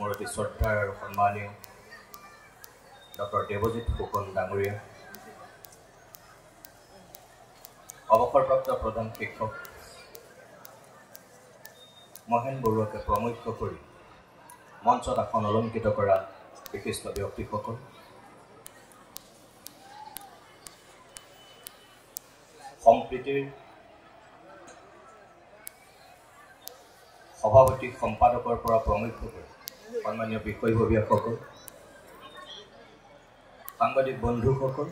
মোৰ অতি শ্ৰদ্ধাৰ আৰু সন্মানীয় ডক্টৰ দেৱজিৎ ফুকন ডাঙৰীয়া, অৱসৰপ্ৰাপ্ত প্ৰধান শিক্ষক মহেন বৰুৱাকে প্ৰমুখ্য কৰি মঞ্চত আসন অলংকৃত কৰা বিশিষ্ট ব্যক্তিসকল, সম্প্ৰীতিৰ সভাপতি সম্পাদকৰ পৰা প্ৰমুখ্য কৰি সন্মানীয় বিষয়ববীয়াসকল, সাংবাদিক বন্ধুসকল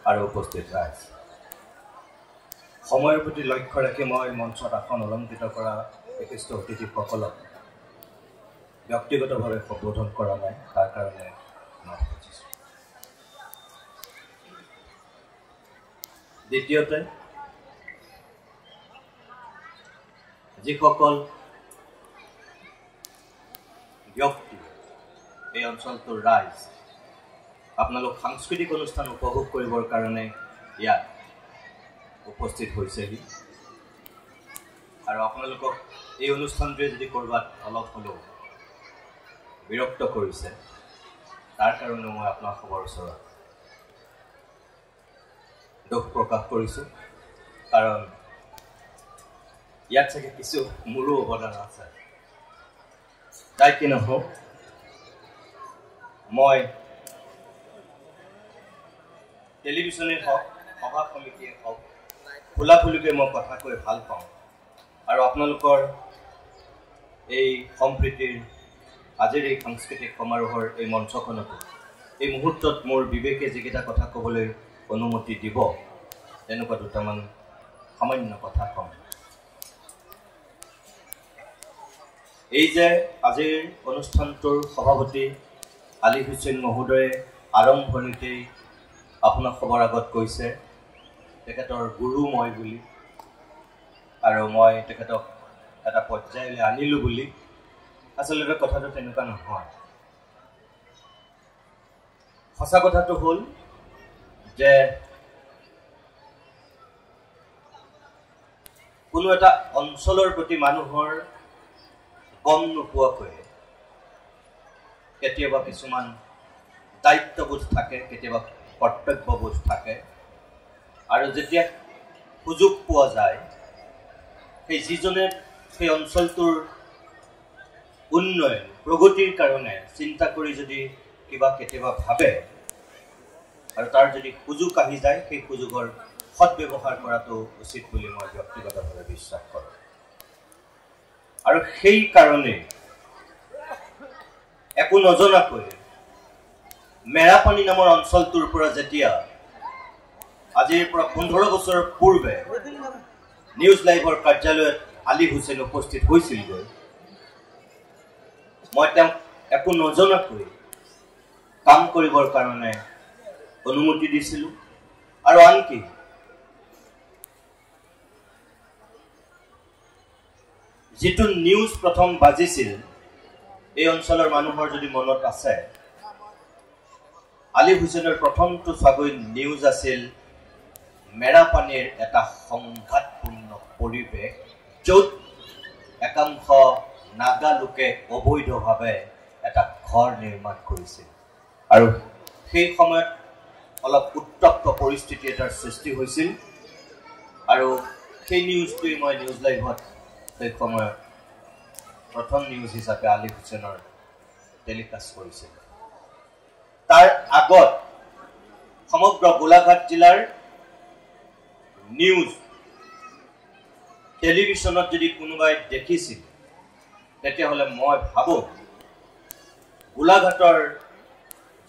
আৰু উপস্থিত ৰাইজ, সময়ৰ প্ৰতি লক্ষ্য ৰাখি মই মঞ্চত আসন অলংকৃত কৰা বিশিষ্ট অতিথিসকলক ব্যক্তিগতভাৱে সম্বোধন কৰা নাই, তাৰ কাৰণে মাফ খুজিছোঁ। দ্বিতীয়তে, যিসকল ব্যক্তি এই অঞ্চলটোৰ ৰাইজ আপোনালোক সাংস্কৃতিক অনুষ্ঠান উপভোগ কৰিবৰ কাৰণে ইয়াত উপস্থিত হৈছেহি আৰু আপোনালোকক এই অনুষ্ঠানটোৱে যদি ক'ৰবাত অলপ হ'লেও বিৰক্ত কৰিছে, তাৰ কাৰণেও মই আপোনাৰ সবৰ ওচৰত দুখ প্ৰকাশ কৰিছোঁ, কাৰণ ইয়াত চাগে কিছু মোৰো অৱদান আছে। তাই কি নহওক, মই টেলিভিশ্যনেই হওক, সভা সমিতিয়ে হওক, খোলাখুলিকৈ মই কথা কৈ ভাল পাওঁ আৰু আপোনালোকৰ এই সম্প্ৰীতিৰ আজিৰ এই সাংস্কৃতিক সমাৰোহৰ এই মঞ্চখনতো এই মুহূৰ্তত মোৰ বিবেকে যিকেইটা কথা ক'বলৈ অনুমতি দিব, তেনেকুৱা দুটামান সামান্য কথা ক'ম। এই যে আজিৰ অনুষ্ঠানটোৰ সভাপতি আলী হুছেইন মহোদয়ে আৰম্ভণিতেই আপোনাক সবৰ আগত কৈছে তেখেতৰ গুৰু মই বুলি, আৰু মই তেখেতক এটা পৰ্যায়লৈ আনিলোঁ বুলি। আচলতে কথাটো তেনেকুৱা নহয়। সঁচা কথাটো হ'ল যে কোনো এটা অঞ্চলৰ প্ৰতি মানুহৰ গম নোপোৱাকৈ কেতিয়াবা কিছুমান দায়িত্ববোধ থাকে, কেতিয়াবা কৰ্তব্যবোধ থাকে, আৰু যেতিয়া সুযোগ পোৱা যায়, সেই যিজনে সেই অঞ্চলটোৰ উন্নয়ন প্ৰগতিৰ কাৰণে চিন্তা কৰি যদি কিবা কেতিয়াবা ভাবে আৰু তাৰ যদি সুযোগ আহি যায়, সেই সুযোগৰ সদ্ব্যৱহাৰ কৰাটো উচিত বুলি মই ব্যক্তিগতভাৱে বিশ্বাস কৰোঁ। আৰু সেইকাৰণে একো নজনাকৈ মেৰাপানী নামৰ অঞ্চলটোৰ পৰা যেতিয়া আজিৰ পৰা 15 বছৰৰ পূৰ্বে নিউজ লাইভৰ কাৰ্যালয়ত আলী হুছেইন উপস্থিত হৈছিলগৈ, মই তেওঁক একো নজনাকৈ কাম কৰিবৰ কাৰণে অনুমতি দিছিলোঁ। আৰু আনকি যিটো নিউজ প্ৰথম বাজিছিল, এই অঞ্চলৰ মানুহৰ যদি মনত আছে, আলী হুছেইনৰ প্ৰথমটো চাগৈ নিউজ আছিল মেৰাপানীৰ এটা সংঘাতপূৰ্ণ পৰিৱেশ, য'ত একাংশ নাগা লোকে অবৈধভাৱে এটা ঘৰ নিৰ্মাণ কৰিছিল আৰু সেই সময়ত অলপ উত্তপ্ত পৰিস্থিতি এটাৰ সৃষ্টি হৈছিল। আৰু সেই নিউজটোৱেই মই নিউজ লাইভত সেই সময়ত প্ৰথম নিউজ হিচাপে আলী হুছেইনৰ টেলিকাষ্ট কৰিছিল। তাৰ আগত সমগ্ৰ গোলাঘাট জিলাৰ নিউজ টেলিভিশ্যনত যদি কোনোবাই দেখিছিল, তেতিয়াহ'লে মই ভাবোঁ গোলাঘাটৰ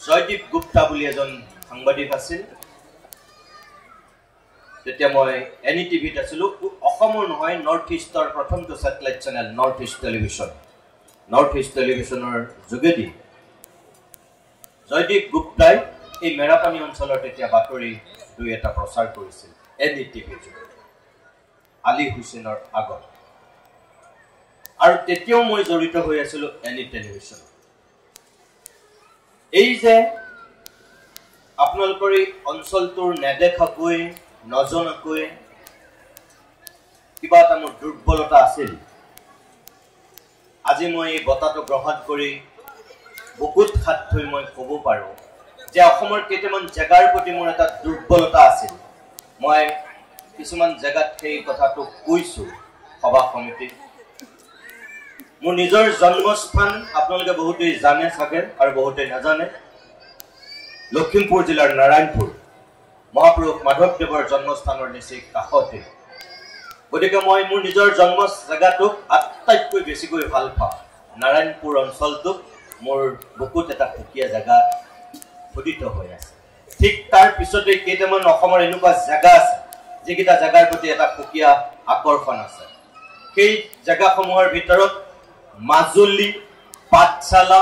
জয়দীপ গুপ্তা বুলি এজন সাংবাদিক আছিল। তেতিয়া মই এন ই টিভিত আছিলোঁ, অসমৰ নহয়, নৰ্থ ইষ্টৰ প্ৰথমটো satellite channel North East Television. North East টেলিভিশ্যনৰ যোগেদি জয়দীপ গুপ্তাই এই মেৰাপানী অঞ্চলৰ তেতিয়া বাতৰি দুই এটা প্ৰচাৰ কৰিছিল এন ই টিভিৰ যোগেদি আলী হুছেইনৰ আগত। আৰু তেতিয়াও মই জড়িত হৈ আছিলোঁ এন ই টেলিভিশ্যনত। এই যে আপোনালোকৰ এই অঞ্চলটোৰ নেদেখাকৈ নজনাকৈ কিবা এটা মোৰ দুৰ্বলতা আছিল, আজি মই এই বঁটাটো গ্ৰহণ কৰি বুকুত হাত থৈ মই ক'ব পাৰোঁ যে অসমৰ কেইটামান জেগাৰ প্ৰতি মোৰ এটা দুৰ্বলতা আছিল। মই কিছুমান জেগাত সেই কথাটো কৈছোঁ সভা সমিতিত। মোৰ নিজৰ জন্মস্থান আপোনালোকে বহুতেই জানে চাগে আৰু বহুতেই নাজানে, লখিমপুৰ জিলাৰ নাৰায়ণপুৰ, মহাপুৰুষ মাধৱদেৱৰ জন্মস্থানৰ নিচেই কাষতে। গতিকে মই মোৰ নিজৰ জন্ম জেগাটোক আটাইতকৈ বেছিকৈ ভাল পাওঁ। নাৰায়ণপুৰ অঞ্চলটোক মোৰ বুকুত এটা সুকীয়া জেগা খোদিত হৈ আছে। ঠিক তাৰ পিছতে কেইটামান অসমৰ এনেকুৱা জেগা আছে যিকেইটা জেগাৰ প্ৰতি এটা সুকীয়া আকৰ্ষণ আছে। সেই জেগাসমূহৰ ভিতৰত মাজুলী, পাঠশালা,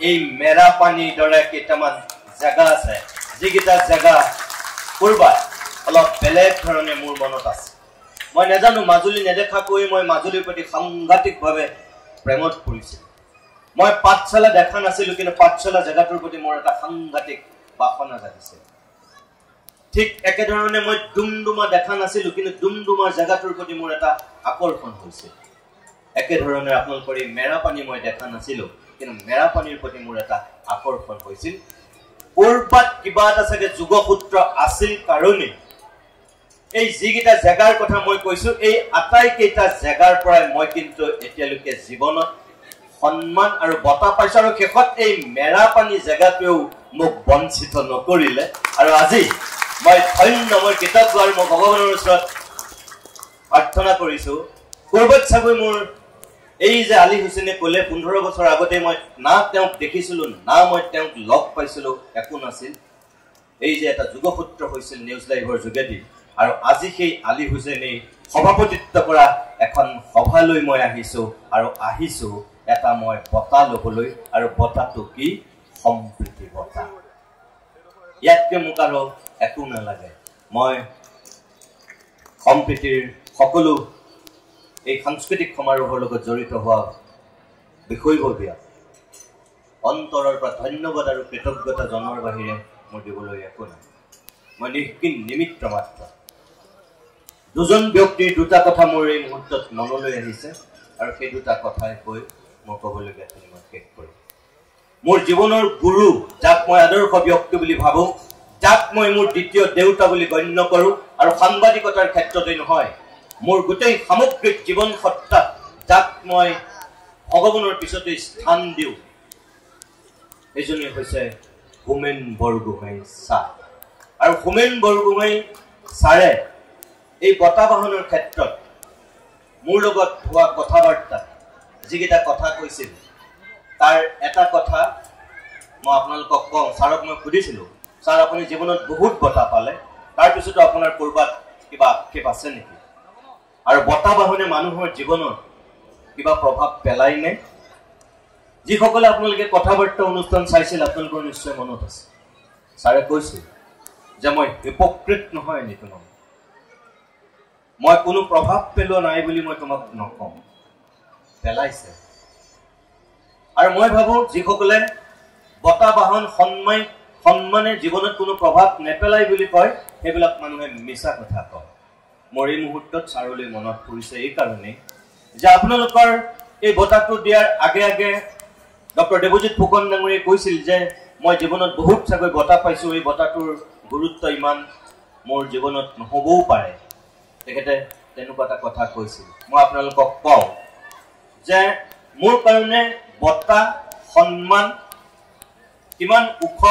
এই মেৰাপানীৰ দৰে কেইটামান জেগা আছে, যিকেইটা জেগা ক'ৰবাত অলপ বেলেগ ধৰণে মোৰ মনত আছে। মই নাজানো, মাজুলী নেদেখাকৈ মই মাজুলীৰ প্ৰতি সাংঘাতিকভাৱে প্ৰেমত পৰিছিলোঁ। মই পাঠশালা দেখা নাছিলোঁ, কিন্তু পাঠশালা জেগাটোৰ প্ৰতি মোৰ এটা সাংঘাতিক বাসনা জাগিছিল। ঠিক একেধৰণে মই ডুমডুমা দেখা নাছিলোঁ, কিন্তু ডুমডুমা জেগাটোৰ প্ৰতি মোৰ এটা আকৰ্ষণ হৈছিল। একেধৰণে আপোনালোকৰ এই মেৰাপানী মই দেখা নাছিলোঁ, কিন্তু মেৰাপানীৰ প্ৰতি মোৰ এটা আকৰ্ষণ হৈছিল। ক'ৰবাত কিবা এটা চাগে যোগসূত্ৰ আছিল কাৰণেই এই যিকেইটা জেগাৰ কথা মই কৈছোঁ, এই আটাইকেইটা জেগাৰ পৰাই মই কিন্তু এতিয়ালৈকে জীৱনত সন্মান আৰু বঁটা পাইছোঁ। আৰু শেষত এই মেৰাপানী জেগাটোৱেও মোক বঞ্চিত নকৰিলে। আৰু আজি মই ধন্য, মই কৃতজ্ঞ আৰু মই ভগৱানৰ ওচৰত প্ৰাৰ্থনা কৰিছোঁ, ক'ৰবাত চাগৈ মোৰ এই যে আলী হুছেইনে ক'লে 15 বছৰ আগতে মই না তেওঁক দেখিছিলোঁ, না মই তেওঁক লগ পাইছিলোঁ, একো নাছিল। এই যে এটা যোগসূত্ৰ হৈছিল নিউজ লাইভৰ যোগেদি, আৰু আজি সেই আলী হুছেইনেই সভাপতিত্ব কৰা এখন সভালৈ মই আহিছোঁ, আৰু আহিছোঁ এটা মই বঁটা ল'বলৈ। আৰু বঁটাটো কি? সম্প্ৰীতি বঁটা। ইয়াতকৈ মোক আৰু একো নালাগে। মই সম্প্ৰীতিৰ সকলো এই সাংস্কৃতিক সমাৰোহৰ লগত জড়িত হোৱা বিষয়ববীয়া অন্তৰৰ পৰা ধন্যবাদ আৰু কৃতজ্ঞতা জনোৱাৰ বাহিৰে মোৰ দিবলৈ একো নাই। মই নিষ্কিন নিমিত্ত মাত্ৰ। দুজন ব্যক্তিৰ দুটা কথা মোৰ এই মুহূৰ্তত মনলৈ আহিছে, আৰু সেই দুটা কথাই কৈ মই ক'বলগীয়াখিনি মই শেষ কৰিম। মোৰ জীৱনৰ গুৰু, যাক মই আদৰ্শ ব্যক্তি বুলি ভাবোঁ, যাক মই মোৰ দ্বিতীয় দেউতা বুলি গণ্য কৰোঁ, আৰু সাংবাদিকতাৰ ক্ষেত্ৰতেই নহয়, মোৰ গোটেই সামগ্ৰিক জীৱন সত্তাত যাক মই ভগৱানৰ পিছতেই স্থান দিওঁ, সেইজনেই হৈছে হোমেন বৰগোহাঁই ছাৰ। আৰু হোমেন বৰগোহাঁই ছাৰে এই বঁটা বাহনৰ ক্ষেত্ৰত মোৰ লগত হোৱা কথা বাৰ্তাত যিকেইটা কথা কৈছিল, তাৰ এটা কথা মই আপোনালোকক কওঁ। ছাৰক মই সুধিছিলোঁ, ছাৰ আপুনি জীৱনত বহুত বঁটা পালে, তাৰপিছতো আপোনাৰ ক'ৰবাত কিবা আক্ষেপ আছে নেকি? আৰু বঁটা বাহনে মানুহৰ জীৱনত কিবা প্ৰভাৱ পেলাইনে? যিসকলে আপোনালোকে কথা বাৰ্তা অনুষ্ঠান চাইছিল, আপোনালোকৰ নিশ্চয় মনত আছে, ছাৰে কৈছিল যে মই হিপক্ৰিট নহয় নিতুনম, মই কোনো প্ৰভাৱ পেলোৱা নাই বুলি মই তোমাক নকওঁ, পেলাইছে। আৰু মই ভাবোঁ যিসকলে বঁটা বাহন সন্মানে জীৱনত কোনো প্ৰভাৱ নেপেলায় বুলি কয়, সেইবিলাক মানুহে মিছা কথা কয়। মোৰ এই মুহূৰ্তত ছাৰলৈ মনত পৰিছে এইকাৰণেই যে আপোনালোকৰ এই বঁটাটো দিয়াৰ আগে আগে ডক্টৰ দেৱজিৎ ফুকন ডাঙৰীয়াই কৈছিল যে মই জীৱনত বহুত চাগৈ বঁটা পাইছোঁ, এই বঁটাটোৰ গুৰুত্ব ইমান মোৰ জীৱনত নহ'বও পাৰে। তেখেতে তেনেকুৱা এটা কথা কৈছিল। মই আপোনালোকক কওঁ যে মোৰ কাৰণে বঁটা সন্মান কিমান ওখ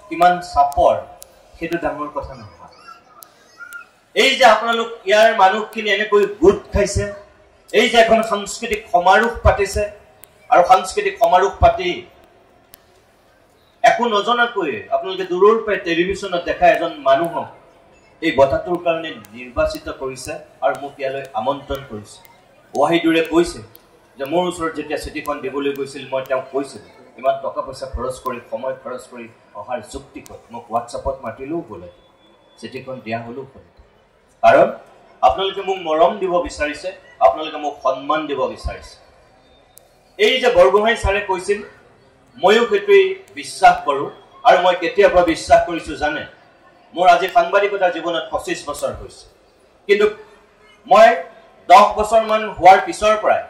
কিমান চাপৰ সেইটো ডাঙৰ কথা নহয়। এই যে আপোনালোক ইয়াৰ মানুহখিনি এনেকৈ গোট খাইছে, এই যে এখন সাংস্কৃতিক সমাৰোহ পাতিছে, আৰু সাংস্কৃতিক সমাৰোহ পাতি একো নজনাকৈয়ে আপোনালোকে দূৰৰ পৰাই টেলিভিশ্যনত দেখা এজন মানুহক এই বঁটাটোৰ কাৰণে নিৰ্বাচিত কৰিছে আৰু মোক ইয়ালৈ আমন্ত্ৰণ কৰিছে। ৱাহিদুৰে কৈছে যে মোৰ ওচৰত যেতিয়া চিঠিখন দিবলৈ গৈছিল, মই তেওঁক কৈছিলোঁ ইমান টকা পইচা খৰচ কৰি সময় খৰচ কৰি অহাৰ যুক্তিকত মোক হোৱাটছআপত মাতিলেও গ'লে চিঠিখন দিয়া হ'লেও গ'লে, কাৰণ আপোনালোকে মোক মৰম দিব বিচাৰিছে, আপোনালোকে মোক সন্মান দিব বিচাৰিছে। এই যে বৰগোহাঁই ছাৰে কৈছিল, ময়ো সেইটোৱেই বিশ্বাস কৰোঁ। আৰু মই কেতিয়াৰ পৰা বিশ্বাস কৰিছোঁ জানে? মোৰ আজি সাংবাদিকতাৰ জীৱনত 25 বছৰ হৈছে, কিন্তু মই 10 বছৰমান হোৱাৰ পিছৰ পৰাই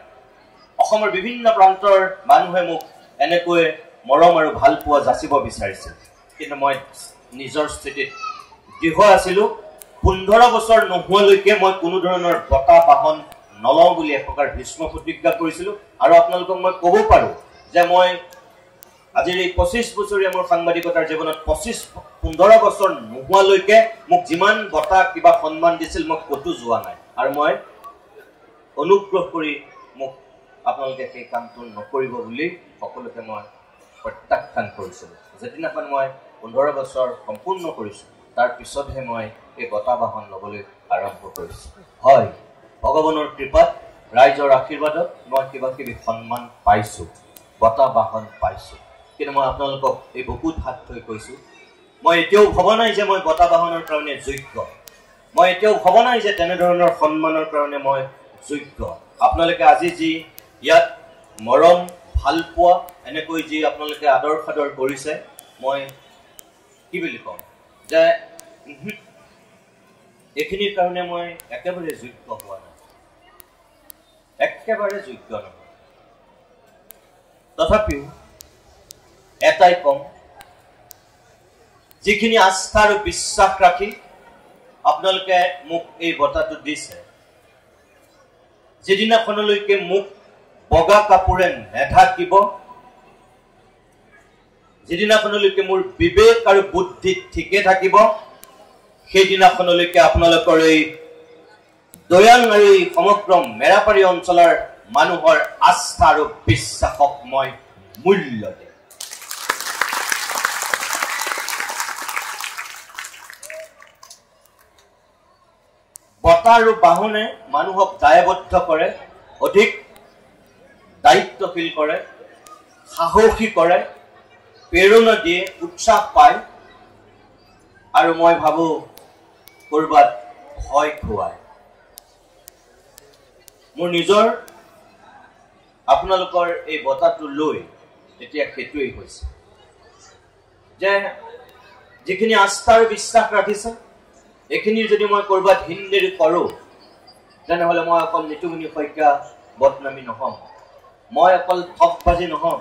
অসমৰ বিভিন্ন প্ৰান্তৰ মানুহে মোক এনেকৈ মৰম আৰু ভাল পোৱা যাচিব বিচাৰিছিল, কিন্তু মই নিজৰ স্থিতিত দৃঢ় আছিলোঁ। 15 বছৰ নোহোৱালৈকে মই কোনো ধৰণৰ বঁটা বাহন নলওঁ বুলি এক প্ৰকাৰ ভীষ্ম প্ৰতিজ্ঞা কৰিছিলোঁ। আৰু আপোনালোকক মই ক'ব পাৰোঁ যে মই আজিৰ এই 25 বছৰীয়া মোৰ সাংবাদিকতাৰ জীৱনত 15 বছৰ নোহোৱালৈকে মোক যিমান বঁটা কিবা সন্মান দিছিল মই ক'তো যোৱা নাই। আৰু মই অনুগ্ৰহ কৰি মোক আপোনালোকে সেই কামটো নকৰিব বুলি সকলোকে মই প্ৰত্যাখ্যান কৰিছিলোঁ। যিদিনাখন মই 15 বছৰ সম্পূৰ্ণ কৰিছোঁ, তাৰ পিছতহে মই এই বঁটা বাহন ল'বলৈ আৰম্ভ কৰিছোঁ। হয়, ভগৱানৰ কৃপাত, ৰাইজৰ আশীৰ্বাদত মই কিবা কিবি সন্মান পাইছোঁ, বঁটা বাহন পাইছোঁ, কিন্তু মই আপোনালোকক এই বুকুত হাত থৈ কৈছোঁ, মই এতিয়াও ভবা নাই যে মই বঁটা বাহনৰ কাৰণে যোগ্য। মই এতিয়াও ভবা নাই যে তেনেধৰণৰ সন্মানৰ কাৰণে মই যোগ্য। আপোনালোকে আজি যি ইয়াত মৰম ভালপোৱা এনেকৈ যি আপোনালোকে আদৰ সাদৰ কৰিছে, মই কি বুলি ক'ম যে এইখিনিৰ কাৰণে মই একেবাৰে যোগ্য হোৱা নাই, একেবাৰে যোগ্য নহয়। তথাপিও এটাই কম, যিখিনি আস্থা আৰু বিশ্বাস ৰাখি আপোনালোকে মোক এই বঁটাটো দিছে, যিদিনাখনলৈকে মোক বগা কাপোৰে নেঢাকিব, যিদিনাখনলৈকে মোৰ বিবেক আৰু বুদ্ধি ঠিকে থাকিব, সেইদিনাখনলৈকে আপোনালোকৰ এই দয়াং আৰু এই সমগ্ৰ মেৰাপাৰী অঞ্চলৰ মানুহৰ আস্থা আৰু বিশ্বাসক মই মূল্য দিম। বঁটা আৰু বাহনে মানুহক দায়বদ্ধ কৰে, অধিক দায়িত্বশীল কৰে, সাহসী কৰে, প্ৰেৰণা দিয়ে, উৎসাহ পায়, আৰু মই ভাবোঁ ক'ৰবাত ভয় খুৱায়। মোৰ নিজৰ আপোনালোকৰ এই বঁটাটো লৈ এতিয়া সেইটোৱেই হৈছে যে যিখিনি আস্থা আৰু বিশ্বাস ৰাখিছে, এইখিনি যদি মই ক'ৰবাত হিন্দেৰি কৰোঁ, তেনেহ'লে মই অকল নিতুমণি শইকীয়া বদনামী নহ'ম, মই অকল ঠগবাজি নহ'ম,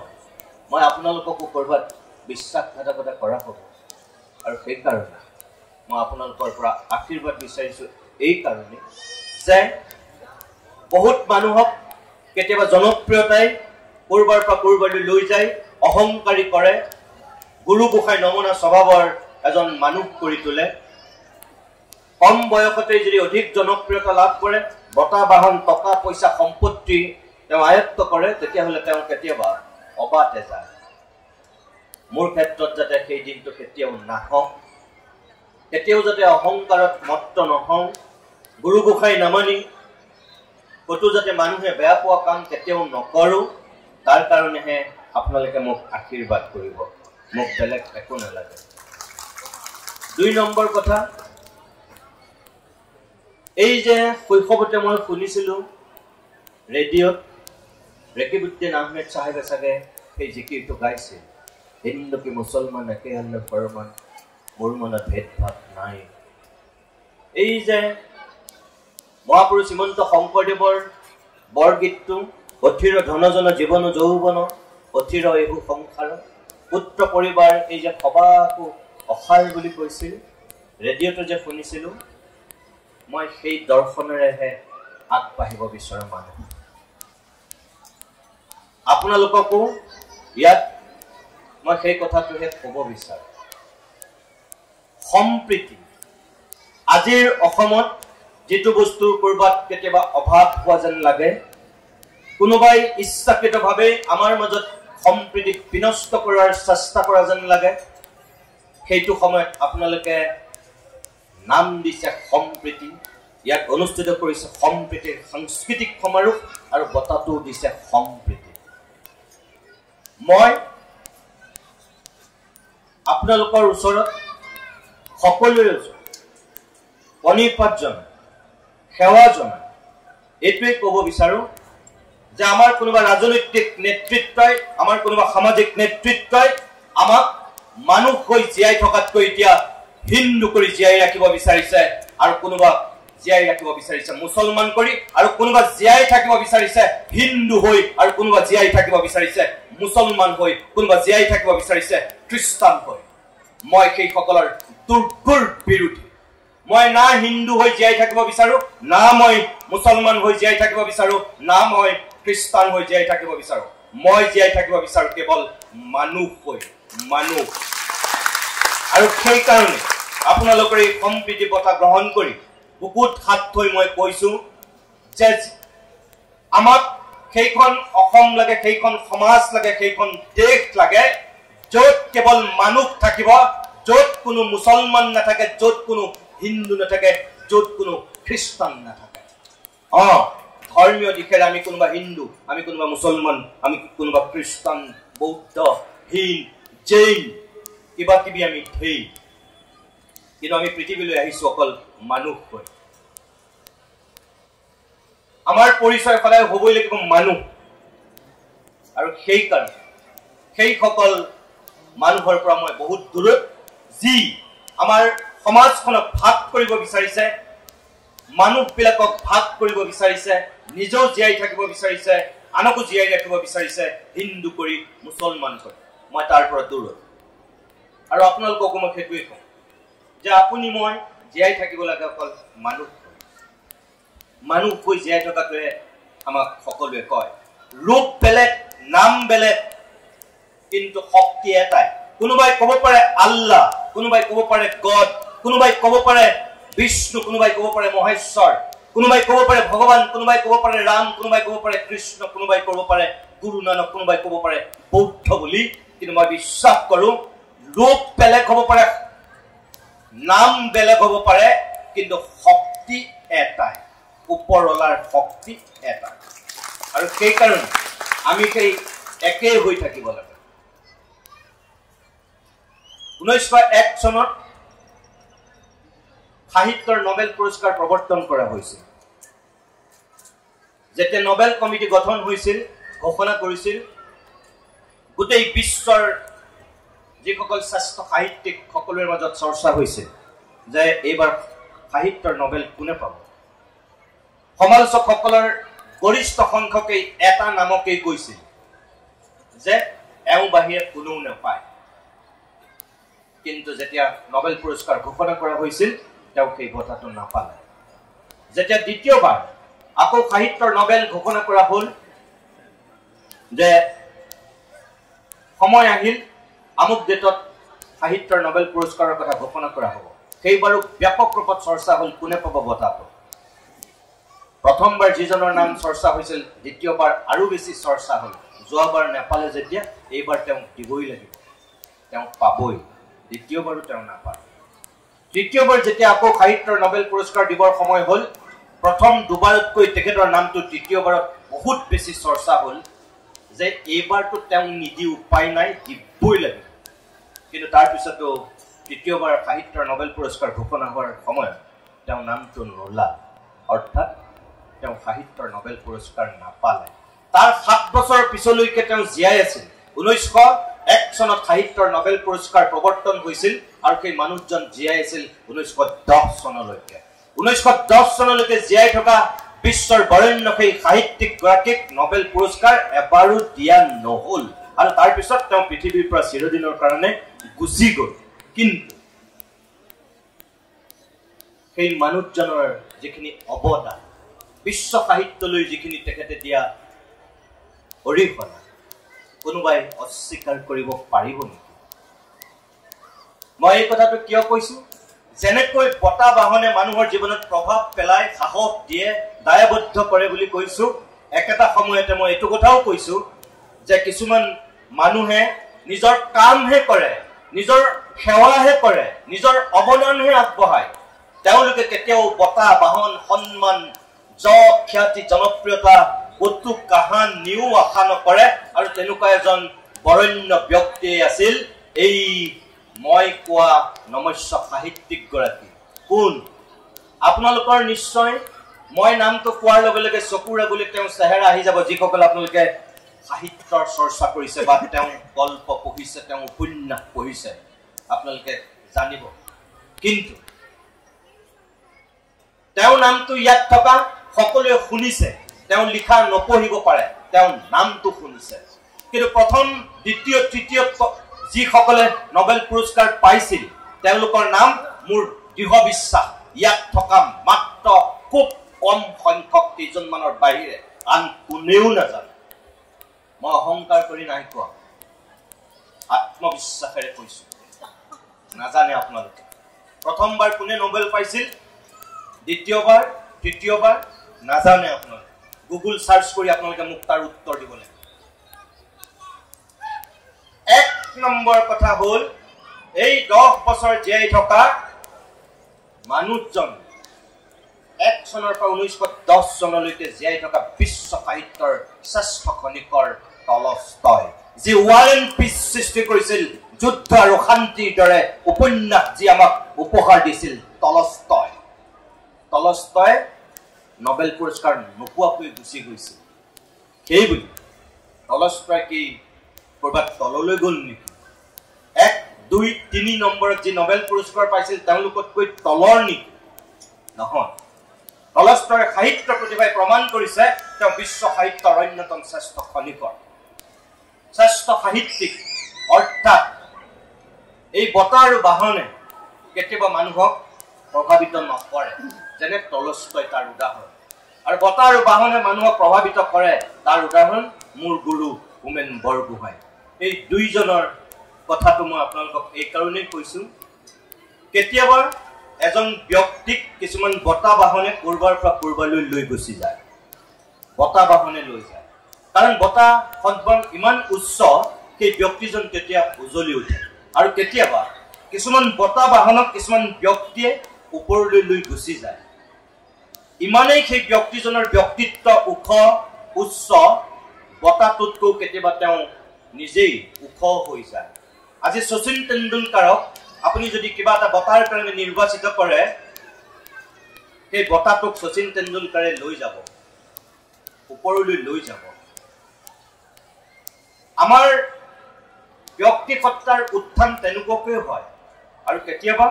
মই আপোনালোককো ক'ৰবাত বিশ্বাসঘাতকতা কৰা হ'ব। আৰু সেইকাৰণে মই আপোনালোকৰ পৰা আশীৰ্বাদ বিচাৰিছোঁ, এইকাৰণে যে বহুত মানুহক কেতিয়াবা জনপ্ৰিয়তাই ক'ৰবাৰ পৰা ক'ৰবালৈ লৈ যায়, অহংকাৰী কৰে, গুৰু গোসাঁই নমনা স্বভাৱৰ এজন মানুহ কৰি তোলে। কম বয়সতে যদি অধিক জনপ্ৰিয়তা লাভ কৰে, বঁটা বাহন টকা পইচা সম্পত্তি তেওঁ আয়ত্ব কৰে, তেতিয়াহ'লে তেওঁ কেতিয়াবা অবাটে যায়। মোৰ ক্ষেত্ৰত যাতে সেই দিনটো কেতিয়াও নাহক, কেতিয়াও যাতে অহংকাৰত মত্ত নহওঁ, গুৰু গোসাঁই নামানি ক'তো যাতে মানুহে বেয়া পোৱা কাম কেতিয়াও নকৰোঁ, তাৰ কাৰণেহে আপোনালোকে মোক আশীৰ্বাদ কৰিব, মোক বেলেগ একো নালাগে। 2 নম্বৰ কথা, এই যে শৈশৱতে মই শুনিছিলোঁ ৰেডিঅ'ত ৰেকিবুদ্দিন আহমেদ চাহেবে চাগে সেই জিকিৰটো গাইছিল, হিন্দু কি মুছলমান একে আল্লাহৰ ফৰমান, মোৰ মনত ভেদভাৱ নাই। এই যে মহাপুৰুষ শ্ৰীমন্ত শংকৰদেৱৰ বৰগীতটো, অথিৰ ধনজন জীৱন যৌৱন, অথিৰ এহু সংসাৰ, পুত্ৰ পৰিবাৰ, এই যে সবাকো অসাৰ বুলি কৈছিল, ৰেডিঅ'টো যে শুনিছিলোঁ, মই সেই দৰ্শনেৰেহে আগবাঢ়িব বিচৰা মানুহ। আপোনালোককো ইয়াত মই সেই কথাটোহে ক'ব বিচাৰোঁ। সম্প্ৰীতি আজিৰ অসমত যিটো বস্তুৰ ক'ৰবাত কেতিয়াবা অভাৱ হোৱা যেন লাগে, কোনোবাই ইচ্ছাকৃতভাৱে আমাৰ মাজত সম্প্ৰীতি বিনষ্ট কৰাৰ চেষ্টা কৰা যেন লাগে, সেইটো সময়ত আপোনালোকে নাম দিছে সম্প্ৰীতি, ইয়াত অনুষ্ঠিত কৰিছে সম্প্ৰীতিৰ সাংস্কৃতিক সমাৰোহ আৰু বঁটাটোও দিছে সম্প্ৰীতি। মই আপোনালোকৰ ওচৰত, সকলোৰে ওচৰত প্ৰণিপাত জনাই, সেৱা জনাই এইটোৱে ক'ব বিচাৰোঁ যে আমাৰ কোনোবা ৰাজনৈতিক নেতৃত্বই, আমাৰ কোনোবা সামাজিক নেতৃত্বই আমাক মানুহ হৈ জীয়াই থকাতকৈ এতিয়া হিন্দু কৰি জীয়াই ৰাখিব বিচাৰিছে, আৰু কোনোবা জীয়াই ৰাখিব বিচাৰিছে মুছলমান কৰি, আৰু কোনোবা জীয়াই থাকিব বিচাৰিছে হিন্দু হৈ, আৰু কোনোবা জীয়াই থাকিব বিচাৰিছে মুছলমান হৈ, কোনোবা জীয়াই থাকিব বিচাৰিছে খ্ৰীষ্টান হৈ। মই সেইসকলৰ দুৰ্ঘোৰ বিৰোধী। মই না হিন্দু হৈ জীয়াই থাকিব বিচাৰো, না মই মুছলমান হৈ জীয়াই থাকিব বিচাৰো, না মই খ্ৰীষ্টান হৈ জীয়াই থাকিব বিচাৰো। মই জীয়াই থাকিব বিচাৰো কেৱল মানুহ হৈ, মানুহ। আৰু সেইকাৰণে আপোনালোকৰ এই সম্প্ৰীতি বঁটা গ্ৰহণ কৰি বুকুত হাত থৈ মই কৈছো যে আমাক সেইখন অসম লাগে, সেইখন সমাজ লাগে, সেইখন দেশ লাগে য'ত কেৱল মানুহ থাকিব, য'ত কোনো মুছলমান নাথাকে, য'ত কোনো হিন্দু নাথাকে, য'ত কোনো খ্ৰীষ্টান নাথাকে। ধৰ্মীয় দিশেৰে আমি কোনোবা হিন্দু, আমি কোনোবা মুছলমান, আমি কোনোবা খ্ৰীষ্টান, বৌদ্ধ, হিন্দ, জৈন, কিবা কিবি আমি ধেই, কিন্তু আমি পৃথিৱীলৈ আহিছো অকল মানুহ হৈ। আমাৰ পৰিচয় সদায় হ'বই লাগিব মানুহ। আৰু সেইকাৰণে সেইসকল মানুহৰ পৰা মই বহুত দূৰত, যি আমাৰ সমাজখনক ভাগ কৰিব বিচাৰিছে, মানুহবিলাকক ভাগ কৰিব বিচাৰিছে, নিজেও জীয়াই থাকিব বিচাৰিছে, আনকো জীয়াই ৰাখিব বিচাৰিছে, হিন্দু কৰি মুছলমান কৰি, মই তাৰ পৰা দূৰত। আৰু আপোনালোককো মই সেইটোৱে কওঁ যে আপুনি মই জীয়াই থাকিব লাগে অকল মানুহ হৈ। মানুহ হৈ জীয়াই থকাটোৱে আমাক সকলোৱে কয়। ৰূপ বেলেগ, নাম বেলেগ, কিন্তু শক্তি এটাই। কোনোবাই ক'ব পাৰে আল্লাহ, কোনোবাই ক'ব পাৰে গড, কোনোবাই ক'ব পাৰে বিষ্ণু, কোনোবাই ক'ব পাৰে মহেশ্বৰ, কোনোবাই ক'ব পাৰে ভগৱান, কোনোবাই ক'ব পাৰে ৰাম, কোনোবাই ক'ব পাৰে কৃষ্ণ, কোনোবাই ক'ব পাৰে গুৰু নানক, কোনোবাই ক'ব পাৰে বৌদ্ধ বুলি। কিন্তু মই বিশ্বাস কৰোঁ ৰূপ বেলেগ হ'ব পাৰে, নাম বেলেগ হ'ব পাৰে, কিন্তু শক্তি এটাই, ওপৰলাৰ শক্তি এটাই। আৰু সেইকাৰণে আমি সেই একেই হৈ থাকিব লাগে। 1901 চনত সাহিত্যৰ নোবেল পুৰস্কাৰ প্ৰৱৰ্তন কৰা হৈছিল। যেতিয়া নোবেল কমিটি গঠন হৈছিল, ঘোষণা কৰিছিল, গোটেই বিশ্বৰ যিসকল শ্ৰেষ্ঠ সাহিত্যিক সকলোৰে মাজত চৰ্চা হৈছিল যে এইবাৰ সাহিত্যৰ নোবেল কোনে পাব। সমালোচকসকলৰ গৰিষ্ঠ সংখ্যকেই এটা নামকেই কৈছিল যে এওঁ বাহিৰে কোনেও নাপায়। কিন্তু যেতিয়া নোবেল পুৰস্কাৰ ঘোষণা কৰা হৈছিল, তেওঁ সেই বঁটাটো নাপালে। যেতিয়া দ্বিতীয়বাৰ আকৌ সাহিত্যৰ নোবেল ঘোষণা কৰা হ'ল যে সময় আহিল, আমুক ডেটত সাহিত্যৰ নোবেল পুৰস্কাৰৰ কথা ঘোষণা কৰা হ'ব, সেইবাৰো ব্যাপক ৰূপত চৰ্চা হ'ল কোনে পাব বঁটাটো। প্ৰথমবাৰ যিজনৰ নাম চৰ্চা হৈছিল, দ্বিতীয়বাৰ আৰু বেছি চৰ্চা হ'ল। যোৱাবাৰ নাপালে যেতিয়া, এইবাৰ তেওঁক দিবই লাগিব, তেওঁক পাবই। দ্বিতীয়বাৰো তেওঁ নাপালে। তৃতীয়বাৰ যেতিয়া আকৌ সাহিত্যৰ নোবেল পুৰস্কাৰ দিবৰ সময় হ'ল, প্ৰথম দুবাৰতকৈ তেখেতৰ নামটো তৃতীয়বাৰত বহুত বেছি চৰ্চা হ'ল যে এইবাৰতো তেওঁক নিদি উপায় নাই, দিবই লাগিব। কিন্তু তাৰপিছতো তৃতীয়বাৰ সাহিত্যৰ নোবেল পুৰস্কাৰ ঘোষণা হোৱাৰ সময়ত তেওঁৰ নামটো নোলাল, অৰ্থাৎ তেওঁ সাহিত্যৰ নোবেল পুৰস্কাৰ নাপালে। তাৰ 7 বছৰৰ পিছলৈকে তেওঁ জীয়াই আছিল। 1901 চনত সাহিত্যৰ নোবেল পুৰস্কাৰ প্ৰৱৰ্তন হৈছিল আৰু সেই মানুহজন জীয়াই আছিল 1910 চনলৈকে। 1910 চনলৈকে জীয়াই থকা বিশ্বৰ বৰেণ্য সেই সাহিত্যিকগৰাকীক নোবেল পুৰস্কাৰ এবাৰো দিয়া নহ'ল আৰু তাৰপিছত তেওঁ পৃথিৱীৰ পৰা চিৰদিনৰ কাৰণে গুচি গ'ল। কিন্তু সেই মানুহজনৰ যিখিনি অৱদান, বিশ্ব সাহিত্যলৈ যিখিনি তেখেতে দিয়া অৰিহণা, কোনোবাই অস্বীকাৰ কৰিব পাৰিব নেকি? মই এই কথাটো কিয় কৈছো? যেনেকৈ বঁটা বাহনে মানুহৰ জীৱনত প্ৰভাৱ পেলাই, সাহস দিয়ে, দায়বদ্ধ কৰে বুলি কৈছো, একেটা সময়তে মই এইটো কথাও কৈছো যে কিছুমান মানুহে নিজৰ কামহে কৰে, নিজৰ সেৱাহে কৰে, নিজৰ অৱদানহে আগবঢ়ায়। তেওঁলোকে কেতিয়াও বঁটা বাহন, সন্মান, যশ, খ্যাতি, জনপ্ৰিয়তা ক'তো কাহানিও আশা নকৰে। আৰু তেনেকুৱা এজন বৰেণ্য ব্যক্তিয়ে আছিল এই মই কোৱা নমস্য সাহিত্যিকগৰাকী। কোন? আপোনালোকৰ নিশ্চয় মই নামটো কোৱাৰ লগে লগে চকুৰ আগলৈ তেওঁৰ চেহেৰা আহি যাব, যিসকল আপোনালোকে সাহিত্যৰ চৰ্চা কৰিছে বা তেওঁ গল্প পঢ়িছে, তেওঁ উপন্যাস পঢ়িছে, আপোনালোকে জানিব। কিন্তু তেওঁৰ নামটো ইয়াত থকা সকলোৱে শুনিছে, তেওঁ লিখা নপঢ়িব পাৰে, তেওঁৰ নামটো শুনিছে। কিন্তু প্ৰথম, দ্বিতীয়, তৃতীয় যিসকলে নোবেল পুৰস্কাৰ পাইছিল তেওঁলোকৰ নাম মোৰ দৃঢ় বিশ্বাস ইয়াত থকা মাত্ৰ খুব কম সংখ্যক কেইজনমানৰ বাহিৰে আন কোনেও নাজানে। মই অহংকাৰ কৰি নাই কোৱা, আত্মবিশ্বাসেৰে কৈছো, নাজানে আপোনালোকে। প্ৰথমবাৰ কোনে নোবেল পাইছিল, দ্বিতীয়বাৰ, তৃতীয়বাৰ নাজানে আপোনালোকে। গুগল চাৰ্চ কৰি আপোনালোকে মোক তাৰ উত্তৰ দিব লাগিব। এক নম্বৰ কথা হ'ল, এই 10 বছৰ জীয়াই থকা মানুহজন 1 চনৰ পৰা 1910 চনলৈকে জীয়াই থকা বিশ্ব সাহিত্যৰ শ্ৰেষ্ঠ খনিকৰ টলষ্টয়, যি ৱাৰ এণ্ড পিচ সৃষ্টি কৰিছিল, যুদ্ধ আৰু শান্তিৰ দৰে উপন্যাস যি আমাক উপহাৰ দিছিল টলষ্টয়। টলষ্টয় নোবেল পুৰস্কাৰ নোপোৱাকৈ গুচি গৈছিল। সেইবুলি টলষ্টয় কি ক'ৰবাত তললৈ গ'ল নেকি? 1, 2, 3 নম্বৰত যি নোবেল পুৰস্কাৰ পাইছিল তেওঁলোকতকৈ তলৰ নেকি? নহয়। টলষ্টয়ৰ সাহিত্য প্ৰতিভাই প্ৰমাণ কৰিছে তেওঁ বিশ্ব সাহিত্যৰ অন্যতম শ্ৰেষ্ঠ খনিকৰ, শ্ৰেষ্ঠ সাহিত্যিক। অৰ্থাৎ এই বঁটা আৰু বাহনে কেতিয়াবা মানুহক প্ৰভাৱিত নকৰে, যেনে টলষ্টয় তাৰ উদাহৰণ। আৰু বঁটা আৰু বাহনে মানুহক প্ৰভাৱিত কৰে তাৰ উদাহৰণ মোৰ গুৰু হোমেন বৰগোহাঁই। এই দুইজনৰ কথাটো মই আপোনালোকক এই কাৰণেই কৈছোঁ, কেতিয়াবা এজন ব্যক্তিক কিছুমান বঁটা বাহনে ক'ৰবাৰ পৰা ক'ৰবালৈ লৈ গুচি যায়, বঁটা বাহনে লৈ যায়। কাৰণ বঁটা সন্মান ইমান উচ্চ, সেই ব্যক্তিজন তেতিয়া উজলি উঠে। আৰু কেতিয়াবা কিছুমান বঁটা বাহনক কিছুমান ব্যক্তিয়ে ওপৰলৈ লৈ গুচি যায়। ইমানেই সেই ব্যক্তিজনৰ ব্যক্তিত্ব ওখ উচ্চ, বঁটাটোতকৈও কেতিয়াবা তেওঁ নিজেই ওখ হৈ যায়। আজি শচীন তেণ্ডুলকাৰক আপুনি যদি কিবা এটা বঁটাৰ কাৰণে নিৰ্বাচিত কৰে, সেই বঁটাটোক শচীন তেণ্ডুলকাৰে লৈ যাব, ওপৰলৈ লৈ যাব। আমাৰ ব্যক্তিসত্তাৰ উত্থান তেনেকুৱাকৈ হয় আৰু কেতিয়াবা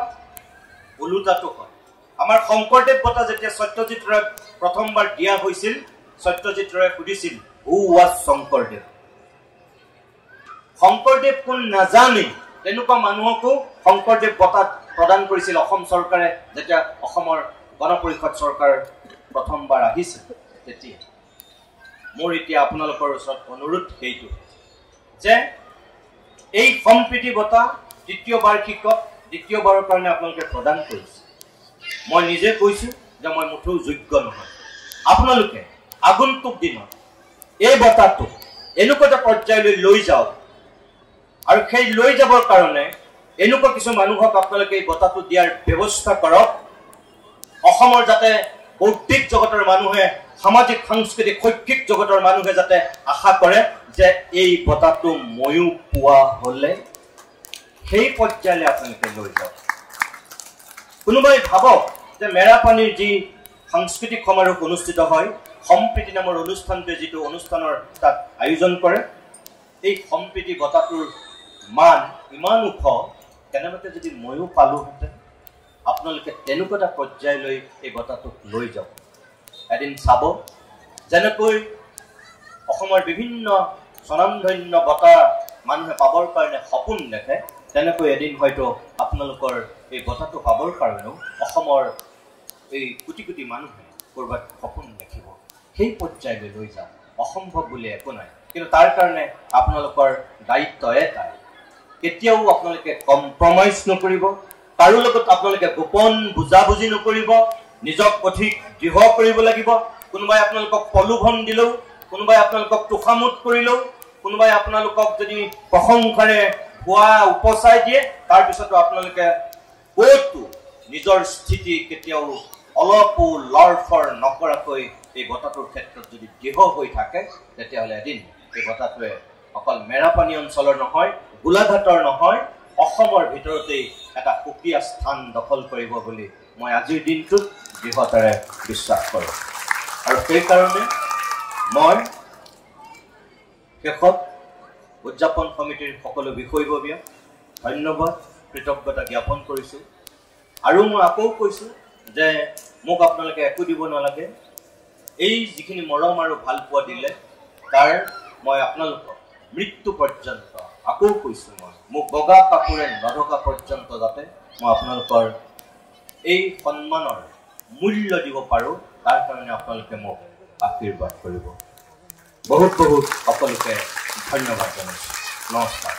ওলোটাটো হয়। আমাৰ শংকৰদেৱ বঁটা যেতিয়া সত্যজিৎ ৰয়ক প্ৰথমবাৰ দিয়া হৈছিল, সত্যজিৎ ৰয়ে সুধিছিল, হু ৱাজ শংকৰদেৱ? শংকৰদেৱ কোন নাজানে, তেনেকুৱা মানুহকো শংকৰদেৱ বঁটা প্ৰদান কৰিছিল অসম চৰকাৰে যেতিয়া অসমৰ গণ পৰিষদ চৰকাৰ প্ৰথমবাৰ আহিছিল তেতিয়া। মোৰ এতিয়া আপোনালোকৰ ওচৰত অনুৰোধ সেইটো যে এই সম্প্ৰীতি বঁটা তৃতীয় বাৰ্ষিকত দ্বিতীয়বাৰৰ কাৰণে আপোনালোকে প্ৰদান কৰিছে। মই নিজে কৈছোঁ যে মই মুঠেও যোগ্য নহয়। আপোনালোকে আগন্তুক দিনত এই বঁটাটো এনেকুৱা এটা পৰ্যায়লৈ লৈ যাওক, আৰু সেই লৈ যাবৰ কাৰণে এনেকুৱা কিছু মানুহক আপোনালোকে এই বঁটাটো দিয়াৰ ব্যৱস্থা কৰক। অসমৰ যাতে বৌদ্ধিক জগতৰ মানুহে, সামাজিক, সাংস্কৃতিক, শৈক্ষিক জগতৰ মানুহে যাতে আশা কৰে যে এই বঁটাটো ময়ো পোৱা হ'লে, সেই পৰ্যায়লৈ আপোনালোকে লৈ যাওক। কোনোবাই ভাবক যে মেৰাপানীৰ যি সাংস্কৃতিক সমাৰোহ অনুষ্ঠিত হয়, সম্প্ৰীতি নামৰ অনুষ্ঠানটোৱে যিটো অনুষ্ঠানৰ তাত আয়োজন কৰে, এই সম্প্ৰীতি বঁটাটোৰ মান ইমান ওখ, কেনেবাকৈ যদি ময়ো পালোহেঁতেন। আপোনালোকে তেনেকুৱা এটা পৰ্যায়লৈ এই বঁটাটোক লৈ যাওক। এদিন চাব, যেনেকৈ অসমৰ বিভিন্ন স্বনামধন্য বঁটা মানুহে পাবৰ কাৰণে সপোন দেখে, তেনেকৈ এদিন হয়তো আপোনালোকৰ এই বঁটাটো পাবৰ কাৰণেও অসমৰ এই কোটি কোটি মানুহে ক'ৰবাত সপোন দেখিব। সেই পৰ্যায়লৈ লৈ যাওক। অসম্ভৱ বুলি একো নাই, কিন্তু তাৰ কাৰণে আপোনালোকৰ দায়িত্ব এটাই, কেতিয়াও আপোনালোকে কম্প্ৰমাইজ নকৰিব, কাৰো লগত আপোনালোকে গোপন বুজাবুজি নকৰিব, নিজক অধিক দৃঢ় কৰিব লাগিব। কোনোবাই আপোনালোকক প্ৰলোভন দিলেও, কোনোবাই আপোনালোকক তোষামোদ কৰিলেও, কোনোবাই আপোনালোকক যদি প্ৰশংসাৰে ভুৱা উপচাই দিয়ে, তাৰপিছতো আপোনালোকে ক'তো নিজৰ স্থিতি কেতিয়াও অলপো লৰফৰ নকৰাকৈ এই বঁটাটোৰ ক্ষেত্ৰত যদি দৃঢ় হৈ থাকে, তেতিয়াহ'লে এদিন এই বঁটাটোৱে অকল মেৰাপানী অঞ্চলৰ নহয়, গোলাঘাটৰ নহয়, অসমৰ ভিতৰতেই এটা সুকীয়া স্থান দখল কৰিব বুলি মই আজিৰ দিনটোত দৃঢ়তাৰে বিশ্বাস কৰোঁ। আৰু সেইকাৰণে মই শেষত উদযাপন সমিতিৰ সকলো বিষয়ববীয়া ধন্যবাদ, কৃতজ্ঞতা জ্ঞাপন কৰিছোঁ। আৰু মই আকৌ কৈছোঁ যে মোক আপোনালোকে একো দিব নালাগে, এই যিখিনি মৰম আৰু ভালপোৱা দিলে তাৰ মই আপোনালোকক মৃত্যু পৰ্যন্ত, আকৌ কৈছোঁ মই, মোক বগা কাপোৰে নঢকা পৰ্যন্ত যাতে মই আপোনালোকৰ এই সন্মানৰ মূল্য দিব পাৰোঁ, তাৰ কাৰণে আপোনালোকে মোক আশীৰ্বাদ কৰিব। বহুত বহুত সকলোকে ধন্যবাদ জনাইছোঁ। নমস্কাৰ।